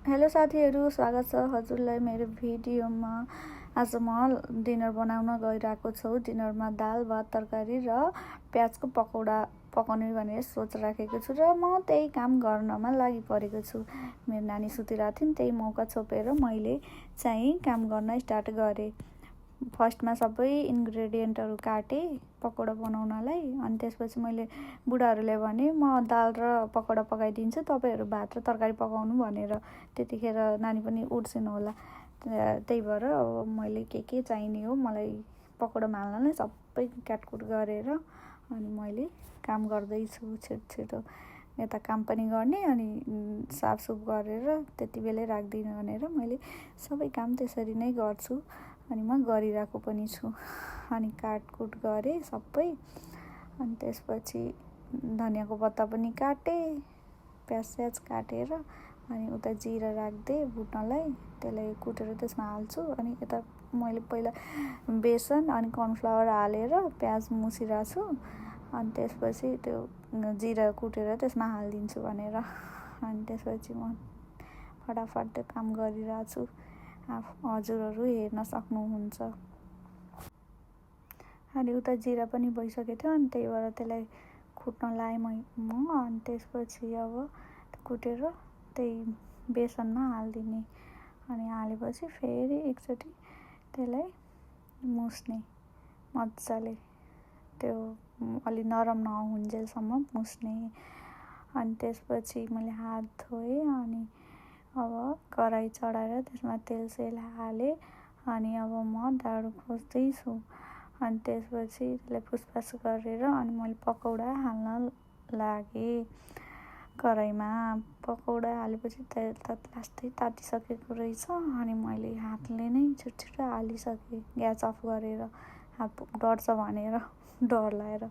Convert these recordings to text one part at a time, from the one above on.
Hello साथीहरू, स्वागत छ हजुरलाई मेरो भिडियोमा। आज म डिनर बनाउन गइरहेको छु। डिनरमा दाल भात तरकारी र प्याजको पकौडा पकाउने भनेर सोच राखेको छु र म त्यही काम गर्नमा लागि परेको छु। मेरो नानी सुतिरहेको थिइन्, त्यही मौका छोपेर मैले चाहिँ काम गर्न स्टार्ट गरेँ। फर्स्टमा सबै इन्ग्रेडियन्टहरू काटेँ पकौडा बनाउनलाई। अनि त्यसपछि मैले बुढाहरूले भने म दाल र पकौडा पकाइदिन्छु, तपाईँहरू भात र तरकारी पकाउनु भनेर। त्यतिखेर नानी पनि उठ्छिन् होला, त्यही भएर अब मैले के चाहिने हो मलाई पकौडामा हाल्नलाई सबै काटकुट गरेर अनि मैले काम गर्दैछु छिटो यता काम पनि गर्ने अनि साफसुफ गरेर त्यति बेलै राख्दिनँ भनेर मैले सबै काम त्यसरी नै गर्छु। अनि म गरिरहेको पनि छु। अनि काटकुट गरेँ सबै। अनि त्यसपछि धनियाँको पत्ता पनि काटेँ, प्याज काटेर अनि उता जिरा राखिदिएँ भुट्नलाई। त्यसलाई कुटेर त्यसमा हाल्छु। अनि यता मैले पहिला बेसन अनि कर्नफ्लावर हालेर प्याज मुसिरहेको छु। अनि त्यसपछि त्यो जिरा कुटेर त्यसमा हालिदिन्छु भनेर। अनि त्यसपछि म फटाफट त्यो काम गरिरहेको छु। हजुरहरू हेर्न सक्नुहुन्छ। अनि उता जिरा पनि भइसकेको थियो, अनि त्यही भएर त्यसलाई कुट्न लाएँ म। अनि त्यसपछि अब कुटेर त्यही बेसनमा हालिदिने। अनि हालेपछि फेरि एकचोटि त्यसलाई मुस्ने मजाले, त्यो अलि नरम नहुन्जेलसम्म मुस्ने। अनि त्यसपछि मैले हात धोएँ अनि अब कराही चढाएर त्यसमा तेल हालेँ। अनि अब म डाडु खोज्दैछु। अनि त्यसपछि त्यसलाई पुसपास गरेर अनि मैले पकौडा हाल्न लागेँ कराहीमा। पकौडा हालेपछि तेल त लास्टै तातिसकेको रहेछ। अनि मैले हातले नै छिटो हालिसकेँ, ग्यास अफ गरेर, हात डढ्छ भनेर डर लागेर।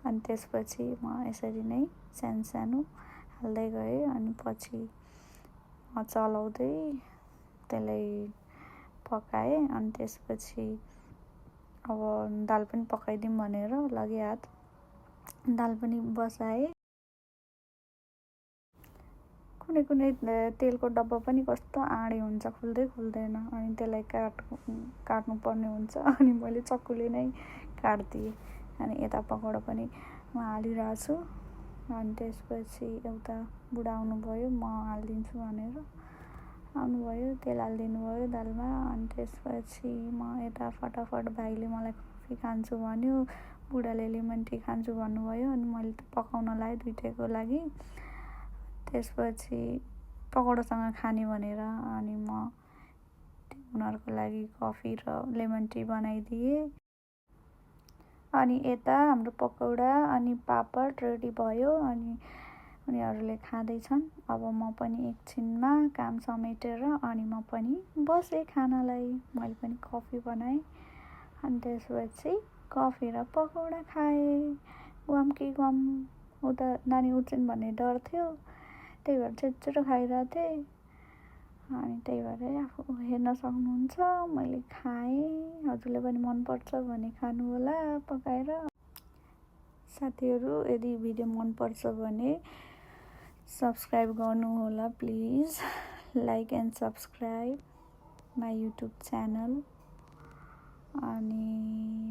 अनि त्यसपछि म यसरी नै सानो हाल्दै गएँ। अनि पछि चलाउँदै त्यसलाई पकाएँ। अनि त्यसपछि अब दाल पनि पकाइदिउँ भनेर लगेँ हात, दाल पनि बसाएँ। कुनै तेलको डब्बा पनि कस्तो आँडे हुन्छ, खुल्दैन। अनि त्यसलाई काट्नुपर्ने हुन्छ। अनि मैले चक्कुले नै काटिदिएँ। अनि यता पकौडा पनि म हालिरहेको छु। अनि त्यसपछि एउटा बुढा आउनुभयो, म हालिदिन्छु भनेर आउनुभयो, तेल हालिदिनु भयो दालमा। अनि त्यसपछि म यता फटाफट भाइले मलाई कफी खान्छु भन्यो, बुढाले लेमन टी खान्छु भन्नुभयो। अनि मैले त पकाउन लाएँ दुइटैको लागि। त्यसपछि पकौडासँग खाने भनेर अनि म उनीहरूको लागि कफी र लेमन टी बनाइदिएँ। अनि यता हाम्रो पकौडा अनि पापड रेडी भयो। अनि उनीहरूले खाँदैछन्। अब म पनि एकछिनमा काम समेटेर अनि म पनि बसेँ खानालाई। मैले पनि कफी बनाएँ। अनि त्यसपछि कफी र पकौडा खाएँ। गुवाम कि गुवाम, उता नानी उठ्छन् भन्ने डर थियो, त्यही भएर छिटो खाइरहेको थिएँ। अनि त्यही भएर आफू हेर्न सक्नुहुन्छ मैले खाएँ। हजुरलाई पनि मनपर्छ भने खानु होला पकाएर। साथीहरू, यदि भिडियो मनपर्छ भने सब्सक्राइब गर्नु होला please. Like and subscribe my YouTube channel. अनि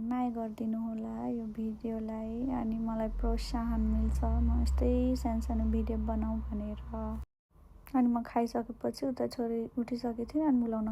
माया गरिदिनु होला यो भिडियोलाई। अनि मलाई प्रोत्साहन मिल्छ म यस्तै सानो भिडियो बनाऊँ भनेर। अनि म खाइसकेपछि उता छोरी उठिसकेको थिएँ अनि बोलाउन